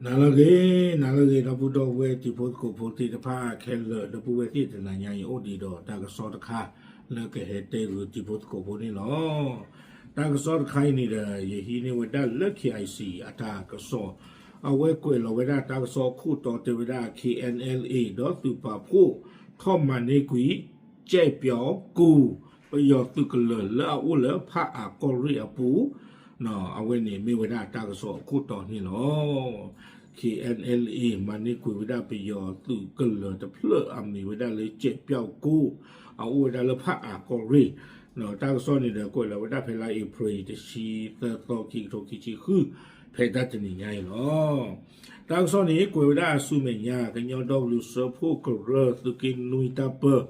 နၤလၢအဂ့ၤ, နၤလၢအဂ့ၤ ဒီပုၢ်ဒီဝဲၢ်တံၤဖိသကိးဖိသ့ၣ်တဖၣ်ခဲလၢာ်, ဒီပုၢ်ဝဲၢ်သ့ၣ်တနၤညါအံၤ အိၣ်ဒံးဒီးတၢ်ကစီၣ်တခါလၢကဟဲတဲဂုာ်တံၤဖိသကိးဖိန့ၣ်လီၤ. တၢ်ကစီၣ်တခါအံၤန့ၣ်ဒီး ယဟံးန့ၢ်ဝဲဒၣ်လၢ K I C အတၢ်ကစီၣ်, အဝဲကွဲးလီၤဝဲဒၣ်တၢ်ကစီၣ်အခိၣ်တီတဲဝဲဒၣ် K N L A ဒီးသုးပာ်ဖှိၣ် ထီၣ်မၤန့ၢ်ကွံာ် ကဲးပၠီကိၢ် ပယီၤသုးကလၢၤလၢအအိၣ်လၢဖၣ်အၣ်ကီၢ်ရ့ၣ်အပူၤ, အဝဲန့ၣ်မ့ၢ်ဝဲဒၣ်တၢ်ကစီၣ်အခိၣ်တီန့ၣ်လီၤ. K N L A မၤန့ၢ်ကွံာ်ဝဲဒၣ်ပယီၤသုးကလၢၤတဖျၢၣ်အမံၤဝဲဒၣ်လၢကဲးပၠီကိၢ်, အအိၣ်ဝဲဒၣ်လၢဖၣ်အၣ်ကီၢ်ရ့ၣ်, တၢ်ကစီၣ်န့ၣ်ဒီး ကွဲးလီၤဝဲဒၣ်ဖဲလါအ့ဖြ့ၣ်တဆံသၢသီ ခံကထိခံဆံဃု, ဖဲတၢ်တနံၤညါအံၤလီၤ. တၢ်ကစီၣ်န့ၣ် ကွဲးဝဲဒၣ်ဆူမဲာ်ညါ ကညီဒီကလုာ်စၢဖှိၣ်ကရၢသုးက့နွံတၢ်ပၢ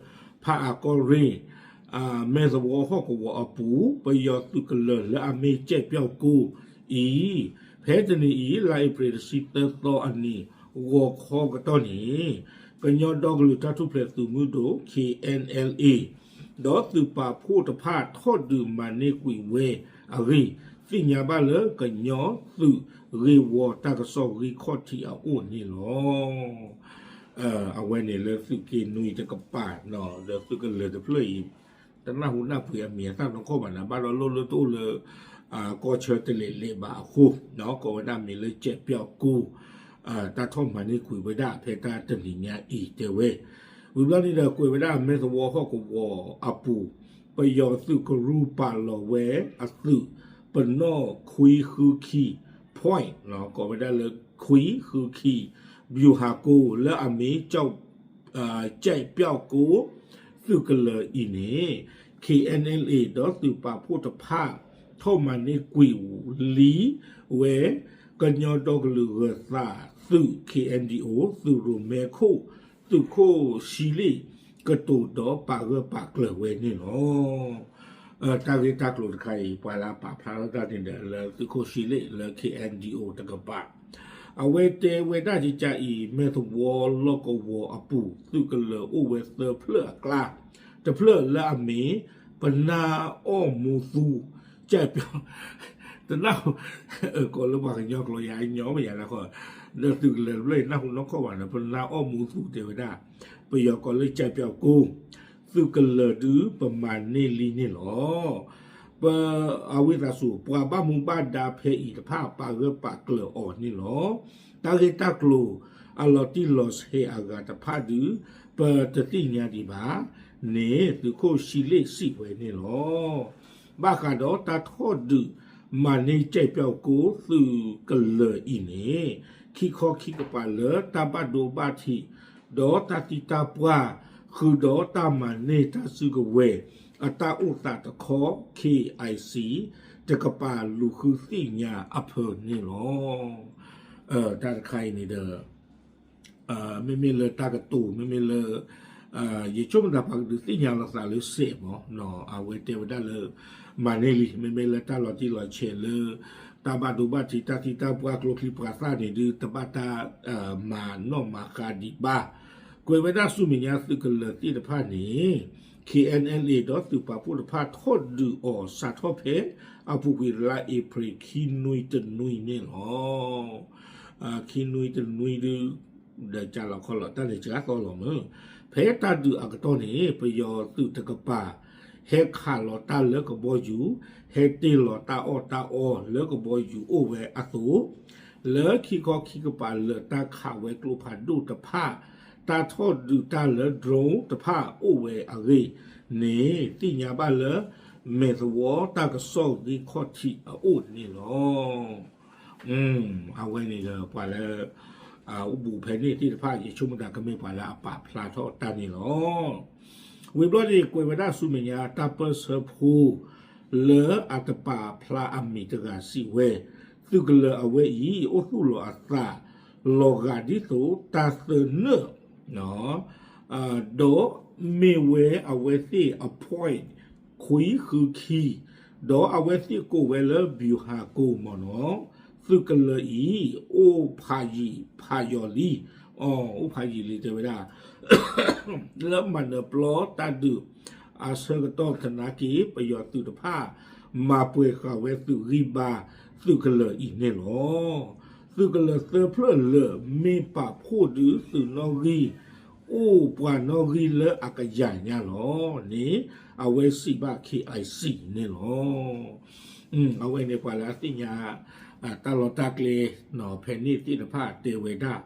ဖၣ်အၣ်ကီၢ်ရ့ၣ် မဲၢ်သဝီဟီၣ်ကဝီၤအပူၤ ပယီၤသုးကလၢၤလၢအမ့ၢ်ကဲးပၠီကိၢ်အံၤ, ဖဲတနံၤအံၤ လါအ့ဖြ့ၣ်တဆံသၢသီအနံၤ ဂီၤခီကတီၢ်န့ၣ် ကညီဒီကလုာ်တၢ်ထူၣ်ဖျဲးသုးမုၢ်ဒိၣ် K N L A ဒီးသုးပာ်ဖှိၣ်တဖၣ်ထီၣ်ဒုးမၤန့ၢ်ကွံာ်ဝဲအဂ့ၢ် သ့ၣ်ညါဘၣ်လၢကညီသုးဂ့ၢ်ဝီတၢ်ကစီၣ်ဂံၢ်ခီၣ်ထံးအအိၣ်န့ၣ်လီၤ. အဝဲန့ၣ်လၢသုးက့နွံတကပၤ ဒီးသုးကလၢၤတဖျၢၣ်အံၤ တနၢ်ဟူနၢ်ပှ့ၤအမံၤအသၣ်နီၢ်ကီၢ်ဘၣ်န့ၣ် ဘၣ်ဒီးလိၣ်လၢတအိၣ်လၢ ကီၢ်ဆၢတလဲၤလဲၤဘၣ်အဃိ ကိးဝဲဒၣ်မ့ၢ်လၢကဲးပၠီကိၢ် တၢ်ထီၣ်မၤန့ၢ်ကွံာ်ဝဲဒၣ်ဖဲတၢ်တနံၤညါအံၤတဲဝဲ, ဝံၤဘျီန့ၣ်ဒီး ကွဲးဝဲဒၣ်မဲၢ်သဝီဟီၣ်ကဝီၤအပူၤ ပယီၤသုးကရူၢ်ပာ်လီၤဝဲအသုး ပနီၣ်ခွံဃုခံ point ကိးဝဲဒၣ်လၢခွံဃုခံ ဗျူဟာကုန်း လၢအမ့ၢ် ကဲးပၠီကိၢ် သုးကလၢၤအံၤန့ၣ် K N L A ဒီးသုးပာ်ဖှိၣ်တဖၣ် ထီၣ်မၤန့ၢ်ကွံာ်လံဝဲ ကညီဒီကလုာ်ဂၢၤသးသုး K N D O သုးရိၣ်မဲခိၣ် သုးခိၣ်ဆံလ့ၣ်ကတိၤဒီးပာ်ဂၢၢ်ပာ်ကျၢၤဝဲန့ၣ်လီၤ. တၢ်ဂ့ၢ်တၢ်ကျိၤတခါအံၤ ပှၤလၢအပာ်ဖျါထီၣ်တၢ်န့ၣ်ဒီး လၢသုးခိၣ်ဆံလ့ၣ်လၢ K N D O တကပၤ အဝဲတဲဝဲဒၣ်ကကးအံၤ မဲၢ်သဝီလီၢ်ကဝီၤအပူၤ သုးကလၢၤအိၣ်ဝဲသၢဖျၢၣ်အကျါ, တဖျၢၣ်လၢအမ့ၢ် ပနၢ်အီၣ်မူသူ ကဲးပၠီ တနၢ် ကိးလၢပှၤကညီကျိာ်ယၤညီမယၤလၢဃီ ဒီးသုးကလၢၤတဖျၢၣ်အံၤ နၢ်ဟူနီၢ်ကီၢ်ဘၣ်န့ၣ် ပနၢ်အီၣ်မူသူတဲဝဲဒၣ် ပယီၤကိးလၢကဲးပၠီကိၢ် သုးကလၢၤဒုးပမၤန့ၢ်လံန့ၣ်လီၤ. ပ အဝံသးစူၤ ပှၤဘၣ်မူဘၣ်ဒါဖဲအံၤတဖၣ် ပာ်ဂၢၢ်ပာ်ကျၢၤအီၤန့ၣ်လီၤ. တၢ်ဂ့ၢ်တၢ်ကျိၤ အလီၤတံၢ်လီၤဆဲးအဂၤတဖၣ်ဒုး ပတသ့ၣ်ညါဒံးဘၣ်န့ၣ် သုးခိၣ်ဆံလ့ၣ်စံးဝဲန့ၣ်လီၤ. ဘၣ်ဃးဒီးတၢ်ထီၣ်ဒုးမၤန့ၢ်ကဲးပၠီကိၢ်သုးကလၢၤအံၤန့ၣ် ခံခီခံကပၤလၢတၢ်ဘၣ်ဒိဘၣ်ထံး ဒီးတၢ်သံတၢ်ပှၢ် ဃုာ်ဒီးတၢ်မၤန့ၢ်တၢ်စုကဝဲၤ အတၢ်အိၣ်သးတခီ K I C တကပၤလူၤဃုသ့ၣ်ညါအဖၢန့ၣ်လီၤ. တၢ်တခါအံၤန့ၣ်ဒီး မ့မ့ၢ်လၢတၢ်ကတိၤ မ့မ့ၢ်လၢ ယဆိကမိၣ်သးပှၤကဒုးသ့ၣ်ညါလီၤသးလၢစဲးမး အဝဲတဲဝဲဒၣ်လၢ မၤန့ၢ်လံ မ့မ့ၢ်လၢတၢ်လီၤတံၢ်လီၤဆဲးလၢ တၢ်ဘၣ်ဒိဘၣ်ထံး တၢ်သံတၢ်ပှၢ်ကျိချံမျိာ်သၣ်န့ၣ်ဒုး တဘၣ်တၢ်မၤနီၣ်မၤဃါဒံးဘၣ်. ကွဲးဝဲဒၣ်ဆူမဲာ်ညါသုးကလၢၤသ့ၣ်တဖၣ်န့ၣ် K N L A ဒီးသုးပာ်ဖှိၣ်တဖၣ်ထီၣ်ဒုးအီၤ စးထီၣ်ဖဲအပူၤကွံာ်လါအ့ဖြ့ၣ်ခံနွံတနွံန့ၣ်လီၤ. ခံနွံတနွံဒုး ဒီးကးလီၤခီလီၤ တၢ်န့ၣ်စှၤသီလီၤမး. ဖဲတၢ်ဒုးအကတီၢ်န့ၣ် ပယီၤသုးတကပၤ ဟဲခးလီၤတၢ်လၢကဘီယူၤ ဟဲတ့ၢ်လီၤတၢ်အီၣ်တၢ်အီလၢကဘီယူၤအိၣ်ဝဲအသိး လၢခံခီခံကပၤလၢတၢ်ခးဝဲကျိဖးဒိၣ်တဖၣ် တၢ်ထီၣ်ဒုးတၢ်လၢ drone တဖၣ်အိၣ်ဝဲအဂ့ၢ်န့ၣ် သ့ၣ်ညါဘၣ်လၢ မဲၢ်သဝီတၢ်ကစီၣ်ဂ့ၢ်ခီၣ်ထံးအအိၣ်န့ၣ်လီၤ. အဝဲန့ၣ်ဒီးပှၤလၢ အိၣ်ဘူးဖဲန့ၣ်သ့ၣ်တဖၣ် ယဆိကမိၣ်သးကမ့ၢ်ပှၤလၢအပာ်ဖျါထီၣ်တၢ်န့ၣ်လီၤ. ဝံၤဘျီန့ၣ် ကွဲးဝဲဒၣ်ဆူမဲာ်ညါ တၢ်ပၢၢ်ဆၢဖိ လၢအတပာ်ဖျါအမံၤတဂၤစံးဝဲ သုးကလၢၤအဝဲအံၤ အိၣ်သူၣ်လီၤအသး လီၤဂာ်ဒ်သိးတၢ်သၢနၢၣ် ဒီးမ့ၢ်ဝဲအဝဲသ့ၣ်အ point ခွံဃုခံ ဒီးအဝဲသ့ၣ်ကိးဝဲလၢ ဗျူဟာကုန်း မ့ၢ်နီၤ သုးကလၢၤအံၤ အိၣ်ဖးယံာ်ဖးယီၤလံ အိၣ်ဖးယံာ်လံတဲဝဲဒၣ် လၢမၤနၢၤပျီတၢ်ဒုး အဆၢကတီၢ်သနာ်က့ ပယီၤသုးတဖၣ် မၤပှဲၤဃာ်ဝဲသုးဂံၢ်ဘါသုးကလၢၤအံၤန့ၣ်လီၤ. သုးကလၢၤသၢဖျၢၣ်လၢာ် မ့ၢ်ပာ်ဖှိၣ်ဒုးသုးနီၣ်ဂံၢ် အိၣ်ပှၤနီၣ်ဂံၢ်လၢအကယၤညါလီၤန့ၣ် အဝဲစံးဘၣ် K I C န့ၣ်လီၤ. အဝဲန့ၣ်ပှၤလၢအသ့ၣ်ညါ တၢ်လီၢ်တၢ်ကျဲ ဖဲန့ၣ်သ့ၣ်တဖၣ်တဲဝဲဒၣ်,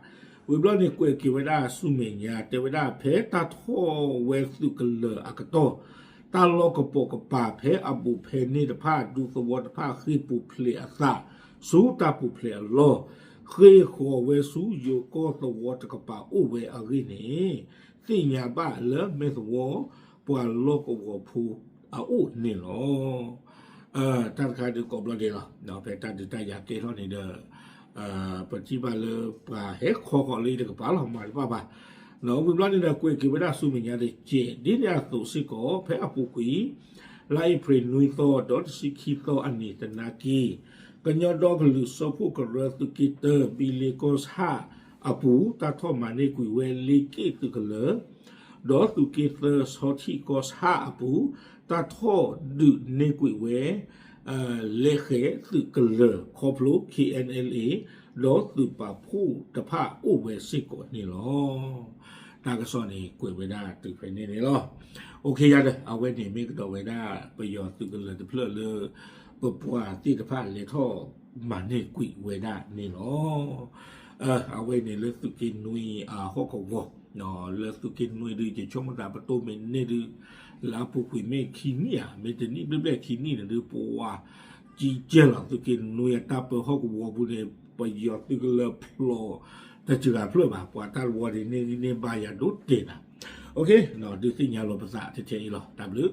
ဝံၤဘျီန့ၣ်ကွဲးက့ၤဝဲဒၣ်ဆူမဲာ်ညါ တဲဝဲဒၣ်ဖဲတၢ်ထီၣ်ဝဲသုးကလၢၤအကတီၢ် တၢ်လီၢ်ကပိာ်ကပၤဖဲအဘူးဖဲန့ၣ်တဖၣ် ဒူသဝီတဖၣ်ဃ့ၢ်ပူၤဖျဲးအသး ဆူတၢ်ပူၤဖျဲးအလီၢ်, ဃ့ၢ်ဃီၤဝဲဆူယိၤကီၢ်သဝီတကပၤအိၣ်ဝဲအဂ့ၢ်န့ၣ် သ့ၣ်ညါဘၣ်လၢမဲၢ်သဝီ ပှၤလီၢ်ကဝီၤဖိအအိၣ်န့ၣ်လီၤ. တၢ်တခါဒုးကိးဘျီဒဲးလီၤ. ဖဲတၢ်ဒုးတၢ်ယၤကဲထီၣ်န့ၣ်ဒီး ပထံၣ်ဘၣ်လၢပှၤဟဲခီဃီၤလၢယတကပၤလီၤ မၤတဘၣ်ဘၣ်. ဝံၤဘျီန့ၣ်ဒီးကွဲးက့ၤဝဲဒၣ်ဆူမဲာ်ညါတကဲး ဒ်န့ၣ်အသိးစ့ၢ်ကီး ဖဲအပူၤကွံာ် လါအ့ဖြ့ၣ်နွံသီ ဒီးတဆံခံသီအနံၤသနာ်က့ ကညီဒီကလုာ်စၢဖှိၣ်ကရၢသုးက့တၢ ဘံလ့ကီၢ်ဆၣ်အပူၤ တၢ်ထီၣ်မၤန့ၢ်ကွံာ်ဝဲလ့က့ၣ်သုးကလၢၤ ဒီးသုးက့သၢဆီထံၣ်ကီၢ်ဆၣ်အပူၤ တၢ်ထီၣ်ဒုးန့ၢ်ကွံာ်ဝဲ လဲၤဃဲၤသုးကလၢၤခီဖျိ K N L A ဒီးသုးပာ်ဖှိၣ်တဖၣ်အိၣ်ဝဲစ့ၢ်ကီးန့ၣ်လီၤ. တၢ်ကစီၣ်န့ၣ်ကွဲးဝဲဒၣ်တုၤဖဲန့ၣ်န့ၣ်လီၤ. အိၣ်ခ့ယါဒီး အဝဲန့ၣ်မ့ၢ်ကဒီးဝဲဒၣ်ပယီၤသုးကလၢၤတဖျၢၣ်လၢ ပပှၤသ့ၣ်တဖၣ်လဲၤထီၣ်မၤန့ၢ်ကွံာ်ဝဲဒၣ်န့ၣ်လီၤ. အဝဲန့ၣ်လၢသုးက့နွံအဟီၣ်ကဝီၤ လၢသုးက့နွံဒုး ယဆိကမိၣ်သးပတိၢ်မ့ၢ်န့ၢ်ဒုး လၢအပူၤကွံာ်မ့ၢ်ခံနံၣ်ဧါ မ့ၢ်တနံၣ်ဘျဲၣ်ဘျဲၣ်ခံနံၣ်န့ၣ်ဒုး ပဝၤကံကဲလီၤ သုးက့နွံအတၢ်ပၢဟီၣ်ကဝီၤပူၤန့ၣ် ပယီၤသုးကလၢၤဖျိး တစှၤဖျၢၣ်ဘၣ် ပှၤတၢ်တဝီဒ်န့ၣ်ဂံၢ်န့ၢ်ဘါယၤဒိၣ်တဲာ်နၤ. ဒုးသ့ၣ်ညါလီၤပသးထဲထဲအံၤလီၤ တၢ်ဘျုး